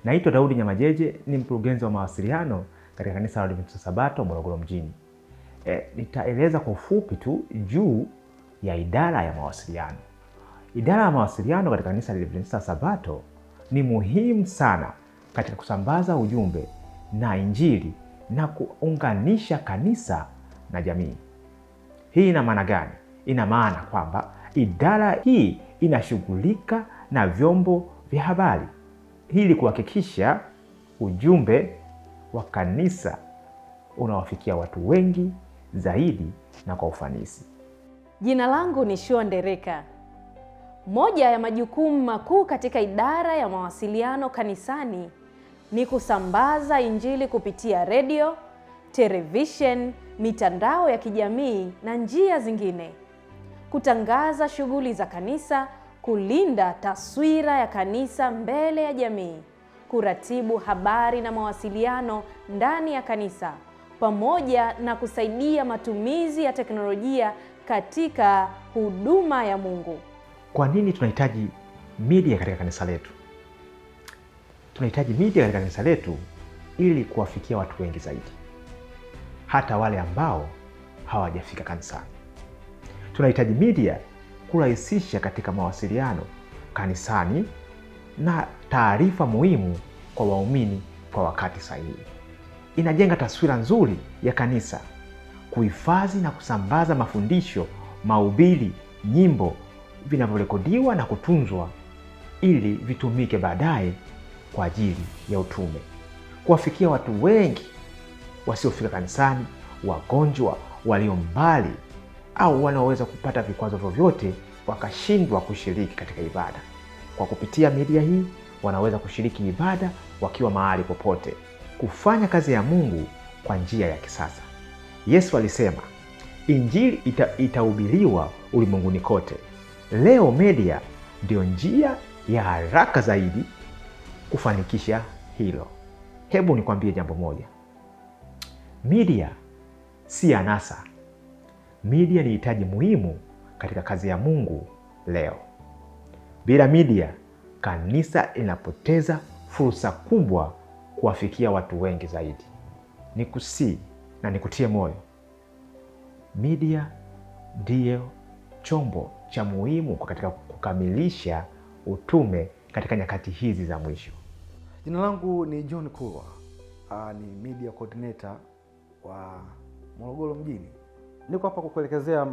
Naitwa Daudi Nyamajeje, ni mkurugenzi wa mawasiliano katika kanisa la Waadventista Sabato Morogoro mjini. Nitaeleza kwa ufupi tu juu ya idara ya mawasiliano. Idara ya mawasiliano katika kanisa la Waadventista Sabato ni muhimu sana katika kusambaza ujumbe na Injili na kuunganisha kanisa na jamii. Hii ina maana gani? Ina maana kwamba idara hii inashughulika na vyombo vya habari ili kuhakikisha ujumbe wa kanisa unawafikia watu wengi zaidi na kwa ufanisi. Jina langu ni Shua Ndereka. Moja ya majukumu makuu katika idara ya mawasiliano kanisani ni kusambaza Injili kupitia redio, television, mitandao ya kijamii na njia zingine, kutangaza shughuli za kanisa, kulinda taswira ya kanisa mbele ya jamii, kuratibu habari na mawasiliano ndani ya kanisa, pamoja na kusaidia matumizi ya teknolojia katika huduma ya Mungu. Kwa nini tunahitaji media katika kanisa letu? Tunahitaji media katika kanisa letu ili kuwafikia watu wengi zaidi, hata wale ambao hawajafika kanisani. Tunahitaji media kurahisisha katika mawasiliano kanisani na taarifa muhimu kwa waumini kwa wakati sahihi. Inajenga taswira nzuri ya kanisa, kuhifadhi na kusambaza mafundisho, mahubiri, nyimbo vinavyorekodiwa na kutunzwa ili vitumike baadaye kwa ajili ya utume, kuwafikia watu wengi wasiofika kanisani, wagonjwa, walio mbali au wanaoweza kupata vikwazo vyovyote wakashindwa kushiriki katika ibada. Kwa kupitia media hii wanaweza kushiriki ibada wakiwa mahali popote, kufanya kazi ya Mungu kwa njia ya kisasa. Yesu alisema Injili itahubiriwa ulimwenguni kote. Leo media ndiyo njia ya haraka zaidi kufanikisha hilo. Hebu nikwambie jambo moja, media si anasa. Media ni hitaji muhimu katika kazi ya Mungu leo. Bila media, kanisa linapoteza fursa kubwa kuwafikia watu wengi zaidi. Nikusii na nikutie moyo, media ndiyo chombo cha muhimu katika kukamilisha utume katika nyakati hizi za mwisho. Jina langu ni John Kulwa, ni media coordinator wa Morogoro mjini. Niko hapa kukuelekezea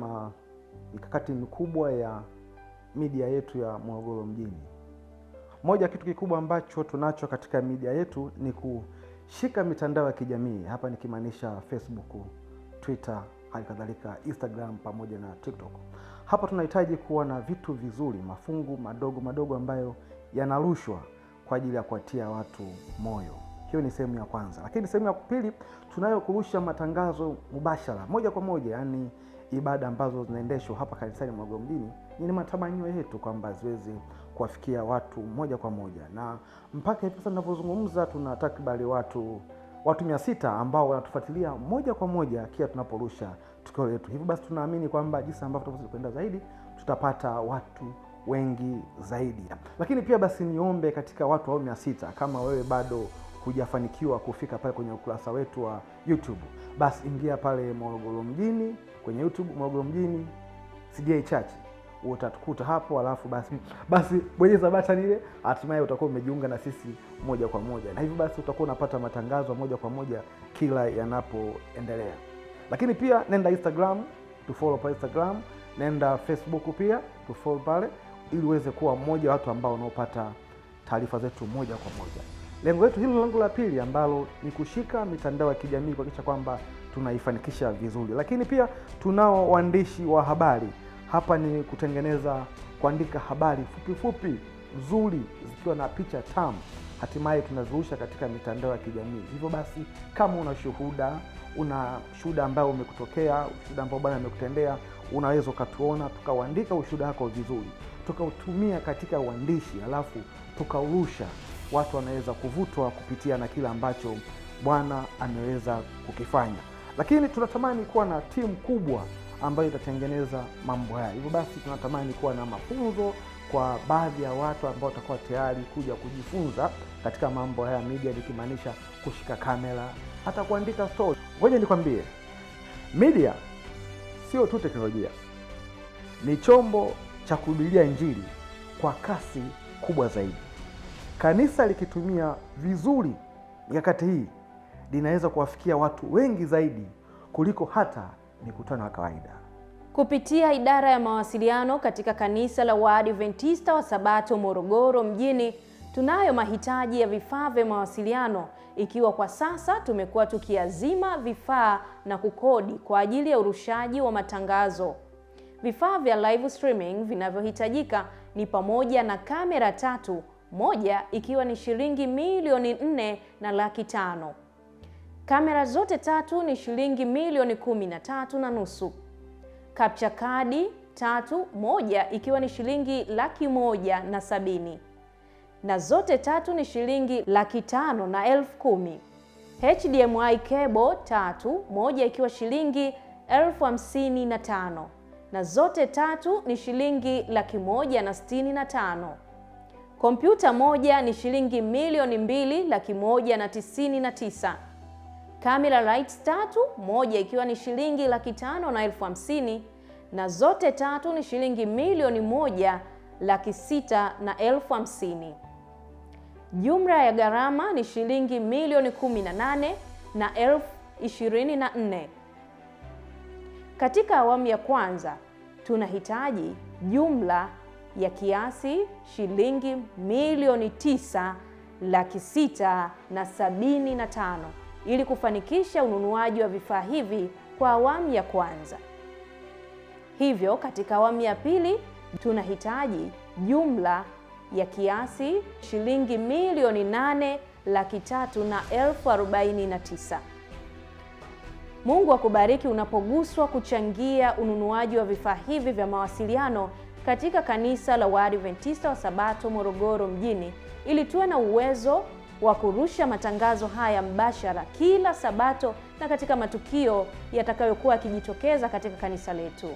mikakati mikubwa ya media yetu ya Morogoro mjini. Moja kitu kikubwa ambacho tunacho katika media yetu ni kushika mitandao ya kijamii, hapa nikimaanisha Facebook, Twitter, hali kadhalika Instagram pamoja na TikTok. Hapa tunahitaji kuwa na vitu vizuri, mafungu madogo madogo ambayo yanarushwa kwa ajili ya kuwatia watu moyo. Hiyo ni sehemu ya kwanza. Lakini sehemu ya pili, tunayo kurusha matangazo mubashara moja kwa moja, yani ibada ambazo zinaendeshwa hapa kanisani Morogoro mjini, ni matamanio yetu kwamba ziweze kuwafikia watu moja kwa moja. Na mpaka hivi sasa ninavyozungumza tuna takribani watu 600 ambao wanatufuatilia moja kwa moja kila tunaporusha tukio letu. Hivyo basi tunaamini kwamba jinsi ambavyo tutaweza kwenda zaidi, tutapata watu wengi zaidi. Lakini pia basi niombe katika watu hao 600, kama wewe bado hujafanikiwa kufika pale kwenye ukurasa wetu wa YouTube, basi ingia pale Morogoro mjini kwenye YouTube, Morogoro mjini CDA Church, utatukuta hapo. Alafu basi bonyeza button ile, hatimaye utakuwa umejiunga na sisi moja kwa moja, na hivyo basi utakuwa unapata matangazo moja kwa moja kila yanapoendelea. Lakini pia nenda Instagram, tu follow pale Instagram, nenda Facebook pia tu follow pale, ili uweze kuwa mmoja wa watu ambao wanaopata taarifa zetu moja kwa moja. Lengo letu hilo, lengo la pili ambalo ni kushika mitandao ya kijamii kuhakikisha kwamba tunaifanikisha vizuri. Lakini pia tunao waandishi wa habari. Hapa ni kutengeneza, kuandika habari fupi fupi nzuri zikiwa na picha tamu, hatimaye tunazirusha katika mitandao ya kijamii. Hivyo basi kama una shuhuda, una shuhuda ambayo umekutokea, ushuhuda ambao Bwana amekutendea, unaweza ukatuona tukauandika ushuhuda wako vizuri, tukautumia katika uandishi, alafu tukaurusha. Watu wanaweza kuvutwa kupitia na kile ambacho Bwana ameweza kukifanya. Lakini tunatamani kuwa na timu kubwa ambayo itatengeneza mambo haya. Hivyo basi tunatamani kuwa na mafunzo kwa baadhi ya watu ambao watakuwa tayari kuja kujifunza katika mambo haya media, nikimaanisha kushika kamera, hata kuandika story. Ngoja nikwambie, media sio tu teknolojia, ni chombo cha kuhubiria Injili kwa kasi kubwa zaidi. Kanisa likitumia vizuri mikakati hii linaweza kuwafikia watu wengi zaidi kuliko hata mikutano ya kawaida. Kupitia idara ya mawasiliano katika kanisa la Waadventista wa Sabato Morogoro mjini, tunayo mahitaji ya vifaa vya mawasiliano, ikiwa kwa sasa tumekuwa tukiazima vifaa na kukodi kwa ajili ya urushaji wa matangazo. Vifaa vya live streaming vinavyohitajika ni pamoja na kamera 3, moja ikiwa ni shilingi 4,500,000. Kamera zote 3 ni shilingi 13,500,000. Capture kadi 3, moja ikiwa ni shilingi 170,000, na zote 3 ni shilingi 510,000. HDMI cable 3, moja ikiwa shilingi 55,000, na zote 3 ni shilingi 165,000. Kompyuta moja ni shilingi 2,199,000. Camera lights 3, moja ikiwa ni shilingi 550,000, na zote 3 ni shilingi 1,650,000. Jumla ya gharama ni shilingi 18,024,000. Katika awamu ya kwanza tunahitaji jumla ya kiasi shilingi 9,675,000 ili kufanikisha ununuaji wa vifaa hivi kwa awamu ya kwanza. Hivyo katika awamu ya pili tunahitaji jumla ya kiasi shilingi 8,349,000. Mungu akubariki unapoguswa kuchangia ununuaji wa vifaa hivi vya mawasiliano katika kanisa la Waadventista wa Sabato Morogoro mjini, ili tuwe na uwezo wa kurusha matangazo haya mbashara kila Sabato na katika matukio yatakayokuwa yakijitokeza katika kanisa letu.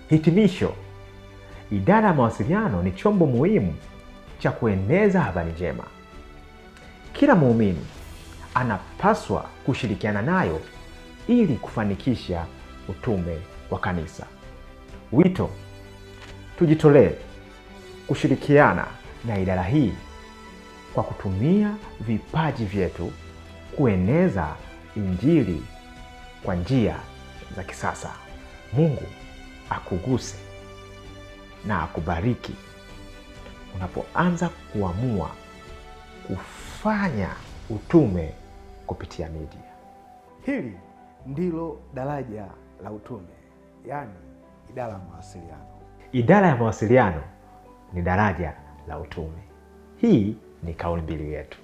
Hitimisho, idara ya mawasiliano ni chombo muhimu cha kueneza habari njema. Kila muumini anapaswa kushirikiana nayo ili kufanikisha utume wa kanisa. Wito, tujitolee kushirikiana na idara hii kwa kutumia vipaji vyetu kueneza Injili kwa njia za kisasa. Mungu akuguse na akubariki unapoanza kuamua kufanya utume kupitia media. Hili ndilo daraja la utume, yaani idara ya mawasiliano. Idara ya mawasiliano ni daraja la utume. Hii ni kauli mbiu yetu.